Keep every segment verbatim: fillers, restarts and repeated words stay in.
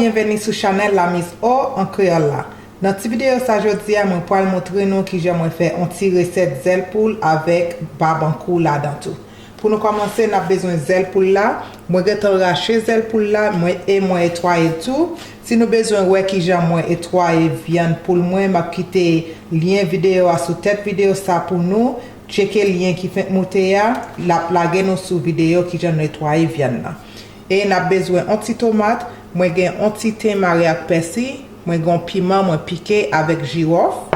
Byenveni sou chanèl La Miss O an kreyòl la. Nan ti videyo sa jodi a, mwen pral montre nou kijan mwen fè on ti resèt zèl poul avèk babankou ladan tou. Pou nou kòmanse, n ap bezwen zèl poul la. Mwen gentan rache zèl poul la, mwen e mwen etwaye l tou. Si nou bezwen wè kijan mwen etwaye vyann poul mwen, m ap kite lyen videyo a sou tèt videyo sa pou nou. Tcheke lyen ki fenk moute a, l ap lage nou sou videyo kijan nou netwaye vyann nan. E n ap bezwen on ti tomat, mwen gen on ti ten mare ak pèsi, mwen gen on piman mwen pike avèk jiwòf.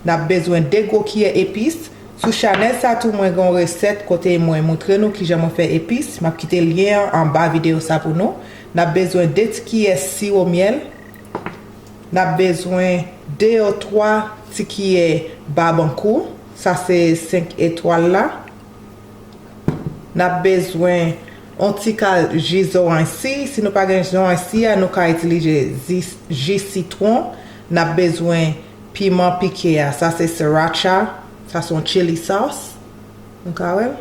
N ap bezwen de gwo kiyè epis. Sou chanèl sa tou mwen gen on resèt kote mwen montre nou kijan mwen fè epis. M ap kite lyen an anba videyo sa pou nou. N ap bezwen de ti kiyè siwo myèl. N ap bezwen de o twa ti kiyè babankou. Sa se senk etwal la. N ap bezwen on ti kal ji zoranj si. Si nou pa gen zoranj si a, nou ka itilize ji, ji sitwon. N ap bezwen piman pike a. Sa se sriracha. Sa se yon chili sauce. Nou ka wè l.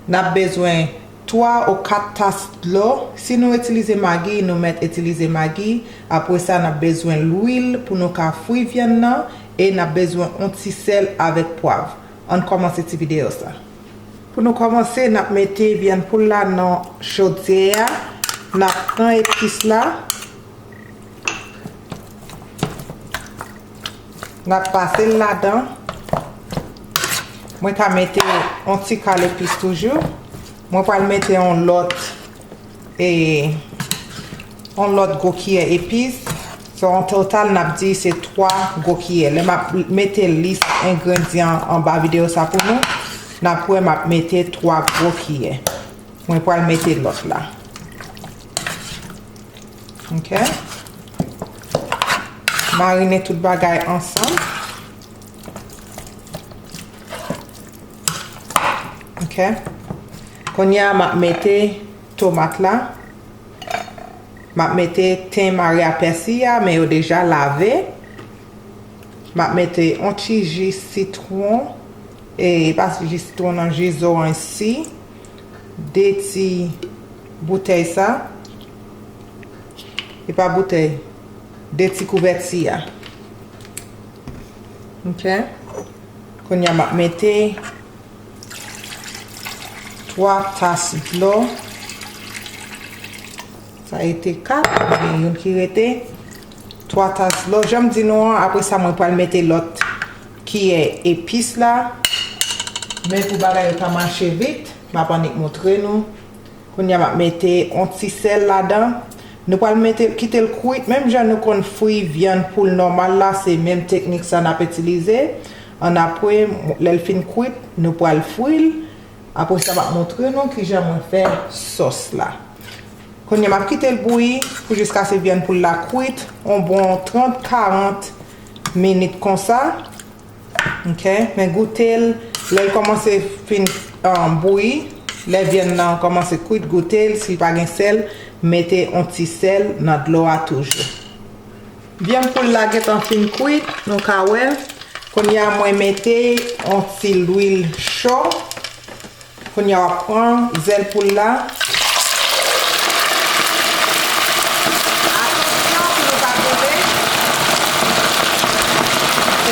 N ap bezwen twa ou kat tas dlo. Si nou itilize magi, nou mèt itilize magi. Apre sa, n ap bezwen lwil pou nou ka fri vyann nan. E n ap bezwen on ti sèl avèk pwav. Ann kòmanse ti videyo sa. Pou nou kòmanse, n ap mete vyann poul la nan chodyè a. N ap pran epis la. N ap pase l ladan. Mwen ka mete on ti kal epis toujou. Mwen pral mete on lòt, e, on lòt gwo kiyè epis. So, an total, n ap di se twa gwo kiyè. Lè m ap mete lis engredyan anba videyo sa pou nou, n ap wè m ap mete twa gwo kiyè. Mwen pral mete lòt la. Ok. Marine tout bagay ansanm. Ok. Kounye a, m ap mete tomat la. M ap mete ten mare a pèsi a, men yo deja lave. M ap mete on ti ji sitwon, e pa ji sitwon non, ji zoranj si, de ti boutèy sa, e pa boutèy, de ti kouvèti a. Ok. Kounye a m ap mete twa tas dlo. Sa rete kat, gen youn ki rete. Twa tas dlo. Jan m di nou an, apre sa, mwen pral mete lòt kiyè epis la. Men pou bagay yo ka mache vit, m ap annik montre nou. Kounye a, m ap mete on ti sèl ladan. Nou pral mete, kite l kwit. Menm jan nou konn fri vyann poul nòmal la, se menm teknik sa n ap itilize. Annapre, lè l fin kwit, nou pral fri l. Apre sa, m ap montre nou kijan mwen fè sòs la. Kounye a, m ap kite l bouyi pou jiskaske vyann poul la kwit, on bon trant, karant minit konsa. Ok, men goute l, lè l kòmanse fin, um, bouyi, lè vyann nan kòmanse kwit, goute l, si pa gen sèl, mete on ti sèl nan dlo a toujou. Vyann poul la gentan fin kwit, nou ka wè. Kounye a mwen mete on ti lwil cho. Kounye a w ap pran zèl poul la. Atansyon pou nou pa koule. Ok.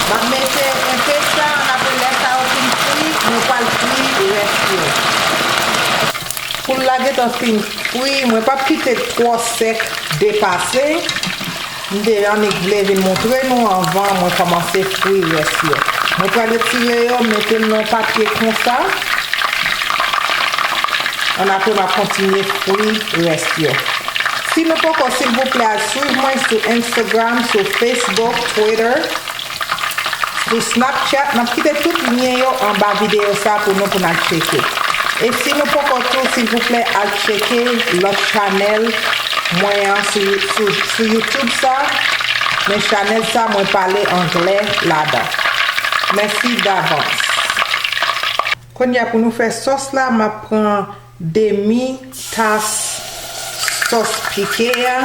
M ap mete enpe sa, apre lè sa yo fin fri, nou pral fri rès yo. Poul la gentan fin fri, mwen p ap kite l twò sèk depase. M te annik vle vin montre nou anvan mwen kòmanse fri rès yo. Mwen pral retire yo, mete l nan papye konsa. Annapre, m ap kontinye fri rès yo. Si nou poko, silvouplè, al swiv mwen sou Instagram, sou Facebook, Twitter. Sou Snapchat, m ap kite tout lyen yo anba videyo sa pou nou, pou n al tcheke. E si nou poko tou, silvouplè, al tcheke lòt chanèl mwen an sou, sou, sou YouTube sa. Men chanèl sa, mwen pale anglè ladan. Mèsi davans. Kounye a, pou nou fè sòs la, m ap pran demi tas sòs pike a.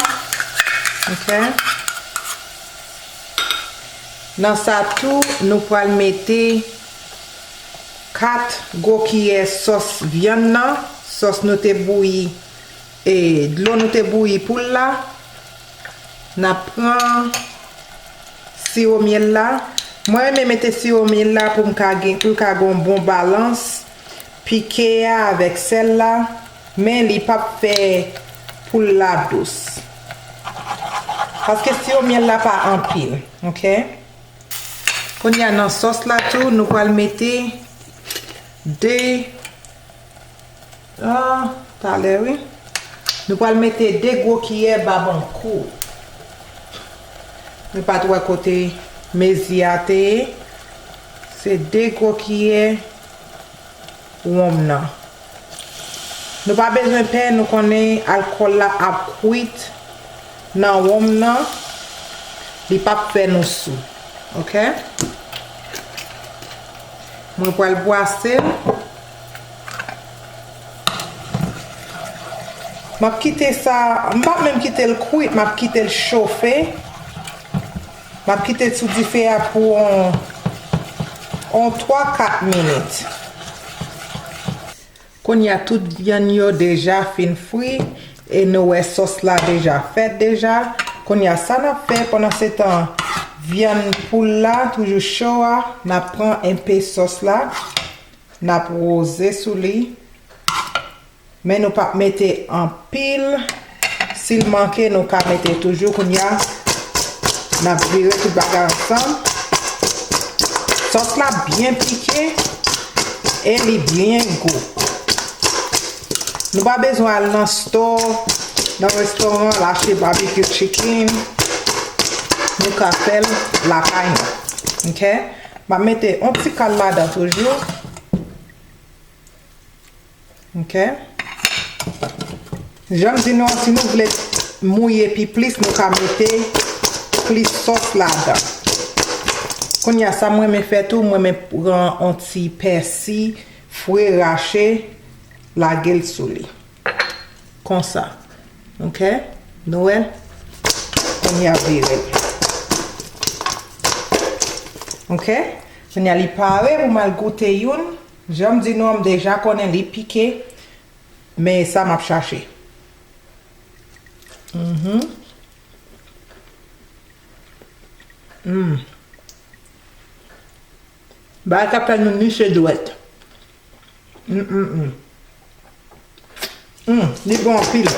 Ok. Nan sa tou, nou pral mete kat gwo kiyè sòs vyann nan. Sòs nou te bouyi, e dlo nou te bouyi poul la. N ap pran siwo myèl la. Mwen renmen mete siwo myèl la pou m ka gen, pou l ka gen yon bon balans pike a avèk sèl la, men li p ap fè poul la dous. Paske siwo myèl la pa anpil, oke? Kounye a nan sòs la tou, nou pral mete de, ah, talè wi. Nou pral mete de gwo kiyè babankou. Nou pa t wè kote mezi a te ye. Se de gwo kiyè wonm nan. Nou pa bezwen pè, nou konnen alkòl la ap kwit nan wonm nan, li p ap fè nou sou. Oke? Mwen pral bwase l. M ap kite sa, m p ap menm kite l kwit, m ap kite l chofe. M ap kite l sou dife a pou on, on twa kat minit. Kounye a tout vyann yo deja fin fri e nou wè sòs la deja fèt deja. Kounye a sa n ap fè pandan se tan vyann poul la toujou cho a, n ap pran enpe sòs la, n ap woze sou li. Men nou p ap mete anpil. Si l manke, nou ka mete toujou. Kounye a, n ap vire tout bagay ansanm. Sòs la byen pike e li byen gou. Nou pa bezwen al nan store, nan restoran, al achte barbecue chicken. Nou ka fè l lakay nou. Oke? M ap mete yon ti kal ladan toujou. Oke. Jan m di nou an, si nou vle mouye pi plis, nou ka mete plis sòs ladan. Kounye a, sa m renmen fè tou, m renmen pran yon ti pèsi fre rache, lage l sou li. Konsa. Oke? Nou wè? Kounye a vire l. Oke? Kounye a li pare pou m al goute youn. Jan m di nou an, m deja konnen li pike, men e sa m ap chache. Mhm. Mm. Bagay k ap fè nou niche dwèt. Mm, mm, mm. Mm, li bon anpil.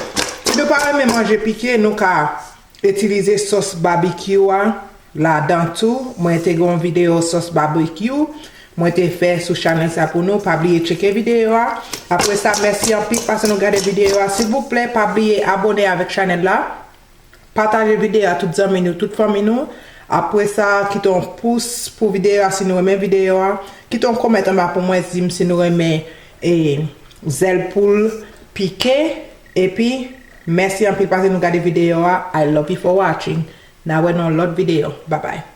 Si nou pa renmen manje pike, nou ka itilize sòs babekyou a ladan tou. Mwen te gen yon videyo sòs babekyou mwen te fè sou chanèl sa pou nou. Pa bliye tcheke videyo a. Apre sa, mèsi anpil paske nou gade videyo a. Silvouplè, pa bliye abòne avèk chanèl la. Pataje videyo a tout zanmi nou, tout fanmi nou. Apre sa, kite yon pous pou videyo a si nou renmen videyo a. Kite yon kòmantè anba pou mwen, di m si nou renmen, e, zèl poul pike. Epi, mèsi anpil paske nou gade videyo a. I love you for watching. N a wè nan yon lòt videyo. Babay.